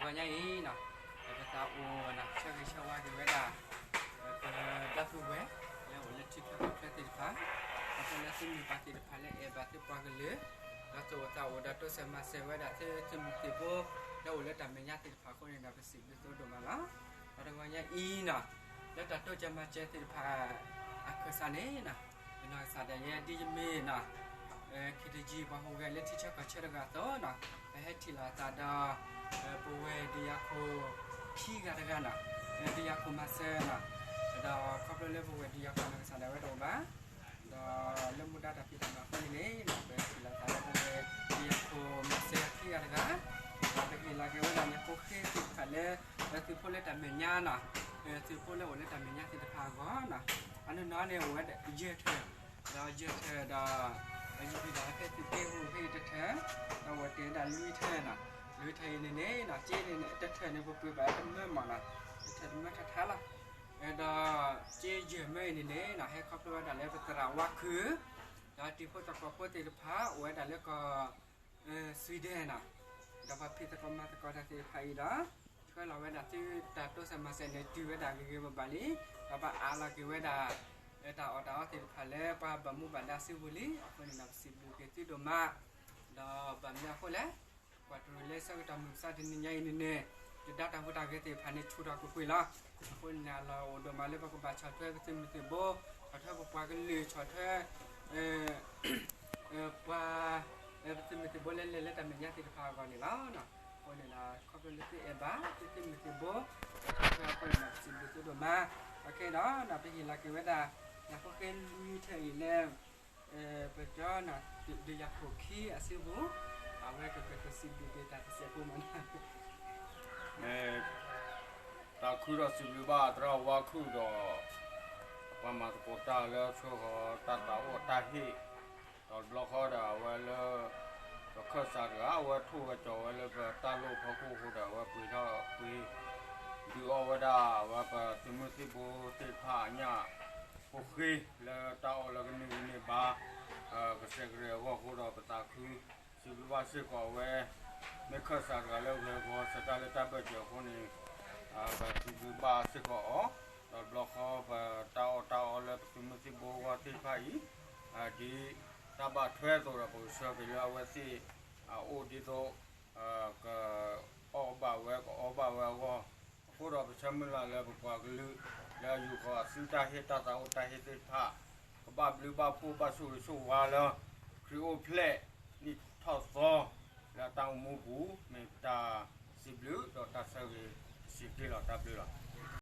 တနံၤညါအံၤနီၤ, ပသးအိၣ်ဆၢဂ့ၤဆၢဝါက့ၤဝဲဒၣ် ပဒီပုၢ်ဝဲၢ် လၢအိၣ်လၢထံချၢကီၢ်ချၢသ့ၣ်တဖၣ်, ဒီးလၢသုမ့ၢ်ပှၤသ့ၣ်တဖၣ်လၢအဲၣ်ဘၣ်သုပှၤကလုာ်, ဒီးသူၣ်အိၣ်သးအိၣ်ဒီးတိစၢၤမၤစၢၤဝဲဒၣ်သုသုးမုၢ်သံၣ်ဘိ လၢအိၣ်လၢတၢ်မဲာ်ညါသ့ၣ်တဖၣ်အဃိန့ၣ်ဒီး ပစံးဘျုးသုဒိၣ်မးလီၤ. ဒီးတနံၤညါအံၤနီၤ, လၢတၢ်တိစၢၤမၤစၢၤသ့ၣ်တဖၣ် အခၢၣ်စးန့ၣ်နီၤ, ယနီၢ်ကစၢ်ဒၣ်ယဲဒ်ယမ့ၢ်နီၤ ခ့တယံၤ ပှၤဟူးဂဲၤလၢထံဆၢကီၢ်ဆၢတဂၤအသိးနီၤ, ပဟဲထံၣ်လိာ်သးဒီး ပဝဲၢ်ဒုးယၤခိၣ်ခံဂၤတဂၤနီၤ, ဒုးယၤခိၣ်မၤစၢၤနီၤ, ဒီးခီဖျိလၢပဝဲၢ်ဒုးယၤခိၣ်နီၢ်ကစၢ်ဒၣ်ဝဲတအိၣ်ဘၣ်, ဒီးလၢမူဒါတၢ်ဖံးတၢ်မၤအဃိန့ၣ်န့ၣ် ပထံၣ်လိာ်သးလၢပဝဲၢ်ဒုးယၤခိၣ်မၤစၢၤခံဂၤတဂၤ, ဒီးပဟ့ၣ်လီၤက့ၤဝဲဒၣ်ညၣ်ဖိဃ့သ့ၣ်တဖၣ်လၢ သုးဖိလၢတၢ်မဲာ်ညါနီၤ, သုးဖိလၢအိၣ်လၢတၢ်မဲာ်ညါသ့ၣ်တဖၣ်အဂီၢ်နီၤ, အနီၢ်နီၢ်န့ၣ် အိၣ်ဝဲဒၣ်ယဲၢ်ထၢၣ်, ဒီးယဲၢ်ထၢၣ်ဒီး ယဟံးဒီးဖဲသုးက့ဃိဖဲအံၤတထၢၣ်, ဒီးအိၣ်တ့ၢ်ဝဲဒၣ်လွံၢ်ထၢၣ်နီၤ, လွံၢ်ထၢၣ်အံၤန့ၣ်န့ၣ် က့န့ၣ် တထၢၣ်န့ၣ် ပပှ့ၤဘၣ်တမၢမးနီၤ, တထၢၣ်တမၢထးထးလီၤ, ဒီးက့ယဲၢ်မၢအံၤန့ၣ်န့ၣ် ဟဲခီဖျိဝဲဒၣ်လၢပသရၣ်ဝါခုၣ်, ဒီးတံၤဖိသကိးဖိသ့ၣ်တဖၣ် အိၣ်ဝဲဒၣ်လၢကီၢ် Swedenနီၤ, ဒီးပှၤဖံးသကိးမၤသကိးတၢ်သ့ၣ်တဖၣ်အံၤဒီး ထွဲလီၤဝဲဒၣ်သုတၢ်တိစၢၤမၤစၢၤန့ၣ် တုၤဝဲဒၣ်ဂ့ၤဂ့ၤဘၣ်ဘၣ်လံ, ဒီးပအးလီၤက့ၤဝဲဒၣ် တၢ်အီၣ်တၢ်အီသ့ၣ်တဖၣ်လၢပှၤဘၣ်မူဘၣ်ဒါစုပူၤလံ, အဃိန့ၣ်ဒီး ပစံးဘျုးက့ၤသုဒိၣ်မး, ဒီးဘၣ်မနုၤအဃိလဲၣ်, ကွၢ်တရူးလၢဆၢကတီၢ်မုၢ်မဆါတနံၤညါအံၤန့ၣ်န့ၣ်, ယဒါတၢ်ဟူးတၢ်ဂဲၤသ့ၣ်တဖၣ်န့ၣ် ဆူၣ်ထီၣ်ကွ့ၢ်ကွ့ၢ်လီၤ, အဃိန့ၣ်န့ၣ် အလီၢ်အိၣ်ဒိၣ်မးလၢပကဘၣ်ဆီၣ်ထွဲပသုးမုၢ်သံၣ်ဘိ, ဆီၣ်ထွဲပပှၤကလုာ်, ဆီၣ်ထွဲ ပှၤ ပသုးမုၢ်သံၣ်ဘိလၢလဲၤလၢတၢ်မဲာ်ညါသ့ၣ်တဖၣ်အဂီၢ်န့ၣ်လီၤ. အဃိန့ၣ်ဒီး ခီဖျိလၢသုအဲၣ်ဘၣ်သုသုးမုၢ်သံၣ်ဘိ ဒီးခီဖျိအဃိန့ၣ်ဒီး ပစံးဘျုးသုဒိၣ်မး, အခဲဒီး ဒီးပဟ့ၣ်လီၤက့ၤဝဲဒၣ် ညၣ်ဖိဃ့လွံၢ်ထၢၣ်အံၤလၢ ပကၠီနီၤ ဒုးယၤခိၣ်ခံအစုပူၤ, အဝဲကကွဲၢ်ကစံးဘျုးက့ၤတၢ်တစဲးဖိမးနီၤ သးခုဒီးစံးဘျုးဘၣ်သရၣ်ဝါခုၣ်ဒီး ပှၤမၤသကိးတၢ်လၢဆှၢဃီၤတၢ်သးအိၣ်တၢ်ဟ့ၣ်, ဒီးတဘျီဃီဒီးအဝဲလၢ ပခၢၣ်စးတဂၤ အဝဲထိၣ်ဝဲကၠီၤဝဲလၢပတၢ်လိၣ်ဖီခိၣ်အဃိဒီး အဝဲပှ့ၤထီၣ်ပှ့ၤ ဒုးအီၣ်ဝဲဒၣ် အဝဲပသုးမုၢ်သံၣ်ဘိသ့ၣ်တဖၣ်အညၣ်ဖိဃ့လၢတၢ်အီၣ်လၢကန့ၢ်ဂံၢ်န့ၢ်ဘါ ကစဲးကရဲးအဂီၢ်အဃိဒီး ပသးခု စံးဘျုးဘၣ်စ့ၢ်ကီးအဝဲ မ့ၢ်ခၢၣ်စးတဂၤလၢဂဲၤဂီၤဆၢတၢ်လၢတၢ်ဘၢၣ်စၢၤအဃိန့ၣ် ပစံးဘျုးဘၣ်စ့ၢ်ကီးအီၤ, ဒီးတဘျီဃီပတၢ်အီၣ်တၢ်အီလၢပသုးမုၢ်သံၣ်ဘိအဂီၢ်သ့ၣ်တဖၣ်အံၤ ဒ်တၢ်ဘၣ်ထွဲအသိးဒီး ပကဆှၢက့ၤလၢအဝဲသ့ၣ်အအိၣ်ဒ်သိး ကအီၣ်ဘၣ်ဝဲ ကအီဘၣ်ဝဲအဂီၢ်, အဃိဒီးပဆၢမုၢ်လၢ်လၢပပှၤကလုာ် လၢအယူာ်ဃီၤအစုတၢ်ဟ့ၣ်တၢ်သးအိၣ်တၢ်ဟ့ၣ်သ့ၣ်တဖၣ် ကဘၣ်ဘျုးဘၣ်ဖှိၣ်ဘၣ်ဆိၣ်ဂ့ၤဆိၣ်ဝါလၢ ခရံာ်အိၣ်ဖျဲၣ်နံၣ်ထီၣ်သီ လၢအတၢ်အိၣ်မူပူၤ မ့ၢ်ပတၢ်စံးဘျုးဒီးတၢ်ဆၢဂ့ၤတဆံးတက့ၢ်လီၤ. တၢ်ဘျုးလီၤ.